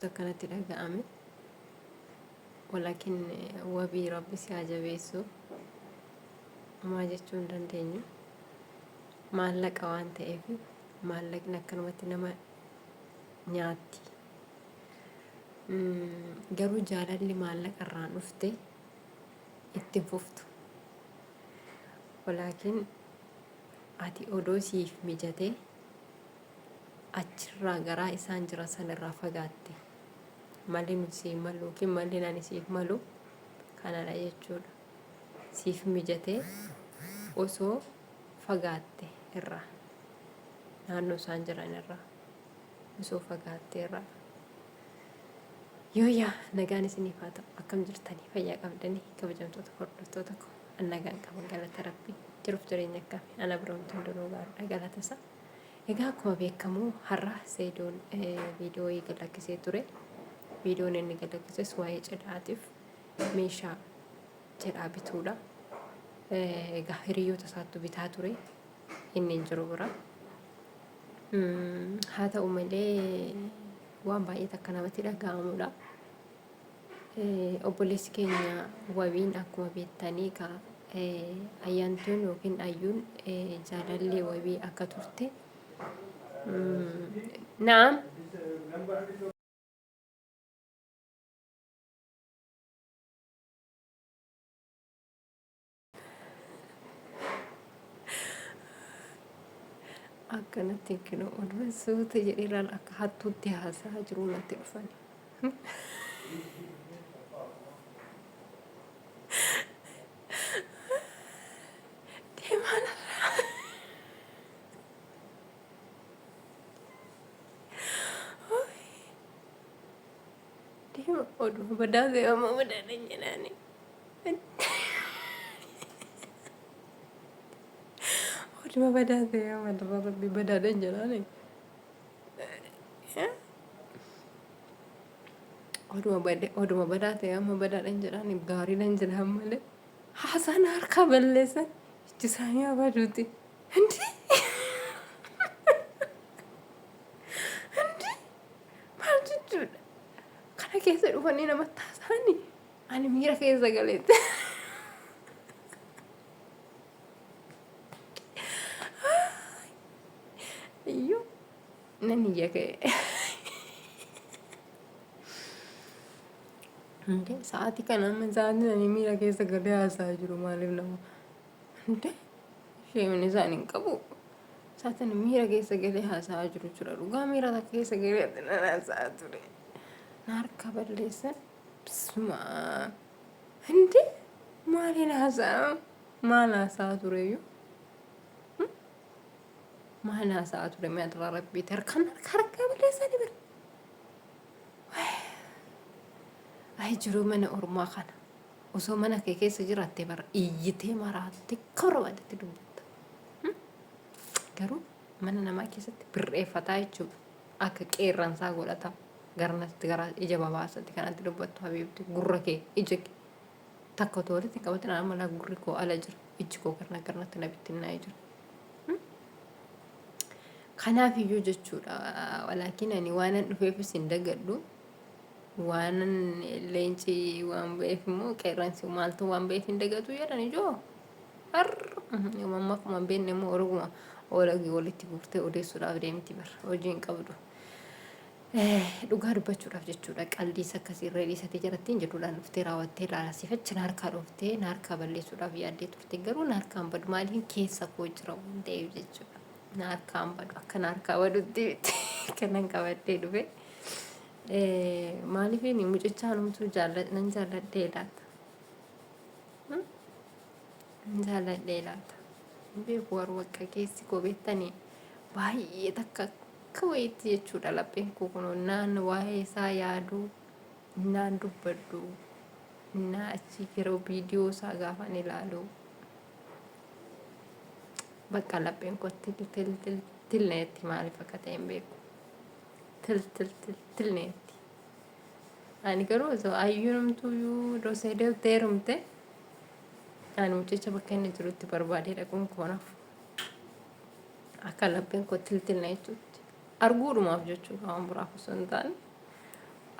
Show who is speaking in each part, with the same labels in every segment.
Speaker 1: Akkanatti dhaga'ame. Walaakin wabii rabbi si haa jabeessu. Homaa jechuu hin dandeenyu. Maallaqa waan ta'eef maallaqni akkanumatti nama nyaatti. Garuu jaalalli maallaqa irraan dhufte itti hin fuftu. Walaakin ati odoo siif mijatee achirraa garaa isaan jiran san irraa fagaatte. Malli nuti siif mallu yookiin malli ani siif malu kanadha jechuudha. Siif mijatee osoo fagaatte irraa naannoo isaan jiran irraa osoo fagaatte irraa. Yooyyaa nagaan isiniif haa ta'u akkam jirtanii fayyaa qabdanii kabajamtoota hordoftoota koo an nagaan qaba galata rabbii jiruuf jireenya akkami ana bira wanti hundinuu gaariidha galata isaa. Egaa akkuma beekamu har'a Seedoon viidiyoo gad lakkisee ture. Viidiyoon inni gad lakkises waa'ee cidhaatiif meeshaa cidhaa bituudha. Egaa hiriyoota isaattu bitaa ture. Inni hin jiru bira. Haa ta'u malee waan baay'ee takka namatti dhaga'amudha. Obboleessi keenya wabiin akkuma beektanii ka ayyaantuun yookiin ayyuun jaalallee wabii akka turte. Naam. Akkanatti kinoo oduma suuta jedhee ilaala akka hattuutti haasa'aa jiru natti dhufani. Deemaa narraa. Deema oduma badaa deema badaa jedhaani. Oduma badaa ta'e amma rabbi badaadhaan jedhaani. Oduma bade oduma badaa ta'e amma badaadhaan jedhaani gaariidhaan jedhaan malee haasaan harkaa balleessan ijji isaanii haa baduuti. Indi indi maal jechuudha? Kana keessa dhufanii namatti haasa'anii ani miira keessa galeetti. Iyyuu nan iyya ka'e. Hundee sa'aatii kana amma sa'aatiin ani miira keessa galee haasa'aa jiru maaliif nama hundee sheemni isaan hin qabu. Sa'aatiin miira keessa galee haasa'aa jiru jira dhugaa miira takka keessa galee nan haasa'aa ture. Na harka balleessan bismaa hundee maaliin haasa'aa maal haasa'aa tureyyuu. Maal haasa'aa ture mee adaraa rabbiiti harkaan harka harkaa balleessanii bira. Ay jiruu mana ormaa kana osoo mana kee keessa jiraatte bara iyyitee maraattee akka barbaadetti dubbatta. Garuu mana namaa keessatti birreeffataa jechuudha. Akka qeerransaa godhata garanatti gara ija babaasatti kanatti dubbattu habiibti gurra kee ija kee takka otoo walitti hin qabatin amma laa gurri koo ala jira ijji koo garna garnatti na bittinnaa'ee jira. Kanaaf iyyuu jechuudha walaakin ani waanan dhufeefis hin dagadhu waanan leenci waan ba'eef immoo qeerransi maaltu waan ba'eef hin dagatu jedhan ijoo har amma akkuma hin beekne immoo oroguma oolagii walitti guurtee odeessuudhaaf deemti bar hojii hin qabdu. Dhugaa dubbachuudhaaf jechuudha qaldiis akkasii irra dhiisatee jarattiin jedhuudhaan dhuftee raawwattee ilaala sifachi na harkaa dhooftee na harkaa balleessuudhaaf yaaddee turte garuu na harkaan badu maaliin keessa koo jira waan ta'eef jechuudha na harkaan badu akka na harkaa badutti kanan qabadhee dhufe maaliif mucichaa numtuu nan jaalladhee laata nan jaalladhee laata beeku warwaqqa keessi koo beektanii baay'ee takka akka wayiitti jechuudha lapheen koo kun naan waa'ee isaa yaaduu Naan dubbadhu naa achi yeroo viidiyoo isaa gaafan ilaalu bakka lapheen koo til til til til na jetti maaliif akka ta'e hin beeku. Til til til til na jetti. Ani garuu osoo ayyuunumtuyyuu dosee deemtee heerumte ani mucicha bakka inni jirutti barbaadee dhaquun koo nafu. Akka lapheen koo til til na jechuutti. Arguudhumaaf jechuudha waan biraaf osoo hin taane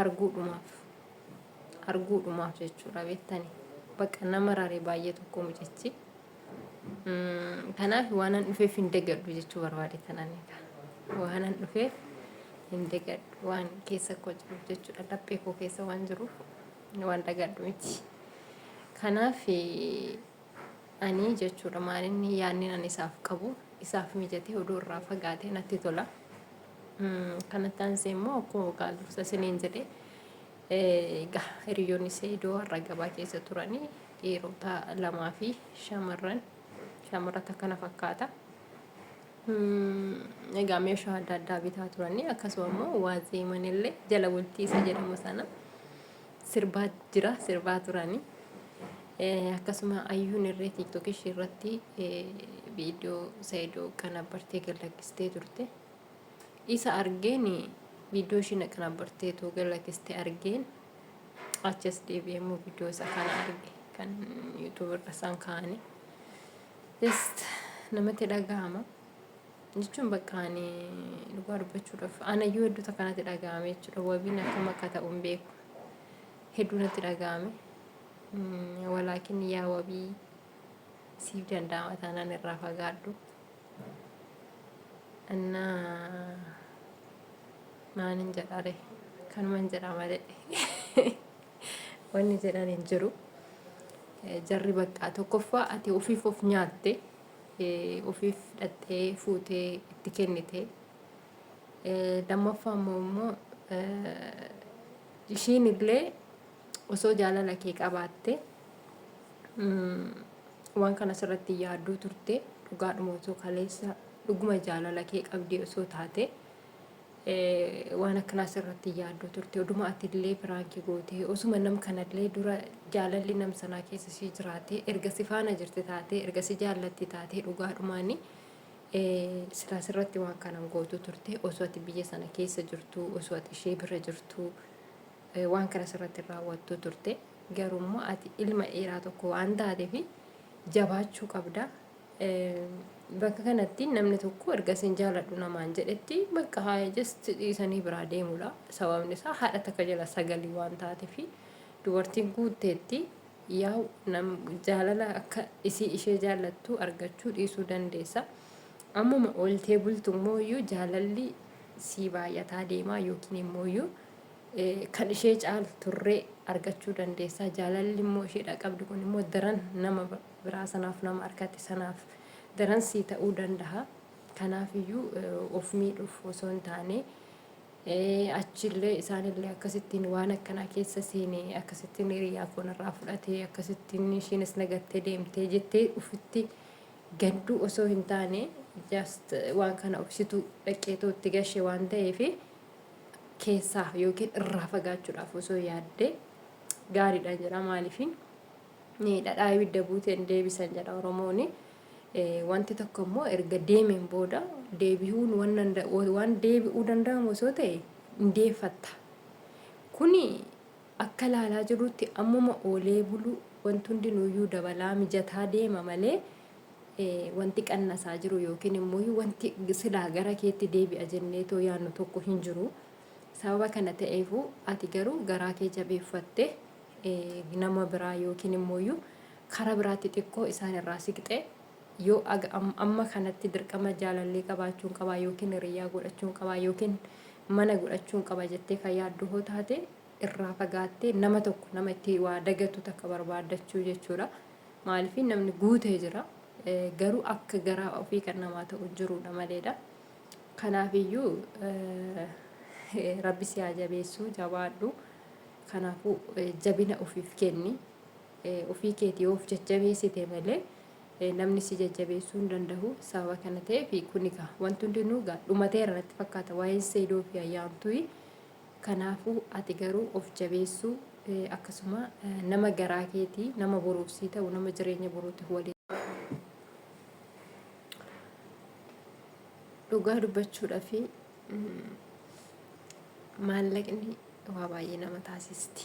Speaker 1: arguudhumaaf arguudhumaaf jechuudha beektani. Bakka nama raree baay'ee tokko mucichi. Kanaaf waanan dhufeef hin dagadhu jechuu barbaade tanan egaa. Waanan dhufeef hin dagadhu waan keessa koo jiruuf jechuudha laphee koo keessa waan jiruuf waan dagadhu miti. Kanaaf ani jechuudha maalinni yaadni ani isaaf qabu isaaf mijatee oduu irraa fagaatee natti tola. Kanatti aansee immoo akkuma waggaa dursa isiniin jedhe egaa hiriyoonni Seedoo har'a gabaa keessa turanii dhiirota lamaa fi shamarran shamarrata kana fakkaata. Egaa meeshaa adda addaa bitaa turanii akkasuma immoo waazeeman illee jala bultii isa jedhamu sana sirbaa jira sirbaa turanii. Akkasuma ayyuun irree tiiktookii ishee irratti viidiyoo Seedoo qanabbartee gad lakkistee turte. Isa argeen viidiyoo ishiin aqanabbarteetu gad lakkiste argeen achi as deebi'ee immoo viidiyoo isa kana arge kan YouTube irra isaan kaa'anii. Just namatti dhaga'ama. Jechuun bakka ani dhugaa dubbachuudhaaf anayyuu hedduu takka natti dhaga'ame jechuudha. Wabiin akkam akka ta'u hin beeku. Hedduu natti dhaga'ame. Walaakin yaa wabii siif danda'ama taanaan irraa fagaadhu. Innaa maalin jedha ree kanuman jedha malee wanni jedhan hin jiru. Jarri bakka tokkoffaa ati ofiif of nyaatte ofiif dhattee fuutee itti kennite. Lammaffaa immoo immoo ishiin illee osoo jaalala kee qabaatte waan kana sirratti yaadduu turte dhugaadhuma osoo kaleessa dhuguma jaalala kee qabdee osoo taate waan akkanaa sirratti yaadduu turte oduma atillee piraankii gootee osuma nam kanallee dura jaalalli nam sanaa keessa ishee jiraate erga si faana jirti taate erga si jaallatti taate dhugaadhumaani silaa sirratti waan kanan gootuu turte osoo ati biyya sana keessa jirtu osoo ati ishee bira jirtu waan kana sirratti raawwattuu turte. Garuu immoo ati ilma dhiiraa tokko waan taateef jabaachuu qabda. Bakka kanatti namni tokko erga isin jaaladhu namaan jedhetti bakka haa just dhiisanii biraa deemudha. Sababni isaa haadha takka jala sagalii waan taateef dubartiin guutteetti yaa nam jaalala akka isii ishee jaallattu argachuu dhiisuu dandeessa. Ammuma ooltee bultu immoo iyyuu jaalalli sii baay'ataa deemaa yookiin immoo iyyuu kan ishee caalu turree argachuu dandeessa. Jaalalli immoo isheedha qabdu kun immoo daran nama biraa sanaaf nama argate sanaaf daran sii ta'uu danda'a. Kanaaf iyyuu of miidhuuf osoo hin taane achillee isaanillee akkasittiin waan akkanaa keessa seene akkasittiin hiriyaa koo narraa fudhatee akkasittiin ishiinis nagattee deemtee jettee ofitti gadduu osoo hin taane just waan kana obsitu dhaqeetoo itti gashe waan ta'eef keessaa yookiin irraa fagaachuudhaaf osoo yaaddee gaariidha jedha maaliif dhadhaa ibidda buuteen deebisan jedha Oromooni. Wanti tokko immoo erga deemeen booda deebi'uun waan deebi'uu danda'amu osoo ta'e hin deeffatta. Kuni akka ilaalaa jirrutti ammuma oolee bulu wanti hundinuuyyuu dabalaa mijataa deema malee wanti qannasaa jiru yookiin immoo wanti silaa gara keetti deebi'a jenneetoo yaannu tokko hin jiru. Sababa kana ta'eefu ati garuu garaa kee jabeeffatte nama biraa yookiin immoo karaa biraatti xiqqoo isaan irraa siqxe yoo amma kanatti dirqama jaalallee qabaachuun qabaa yookiin hiriyyaa godhachuun qabaa yookiin mana godhachuun qaba jettee kan yaaddu hoo taate irraa fagaattee nama tokko nama itti waa dagatu takka barbaaddachuu jechuudha. Maaliif namni guutee jira. Garuu akka garaa ofii kan namaa ta'u jiruudha maleedha. Kanaafiyyuu rabbi si haa jabeessu jabaadhu. Kanaafuu jabina ofiif kenni. Ofii keetii yoo of jajjabeessite malee namni si jajjabeessuu hin danda'u. Sababa kana ta'eef kun egaa wanti hundinuu egaa dhumateera natti fakkaata. Waa'een Seedoo fi Ayyaantuyi. Kanaafuu ati garuu of jabeessuu akkasuma nama garaa keetii nama boruuf sii ta'u nama jireenya boruutiif waliin Dhugaa dubbachuudhaaf maallaqni waa baay'ee nama taasisti.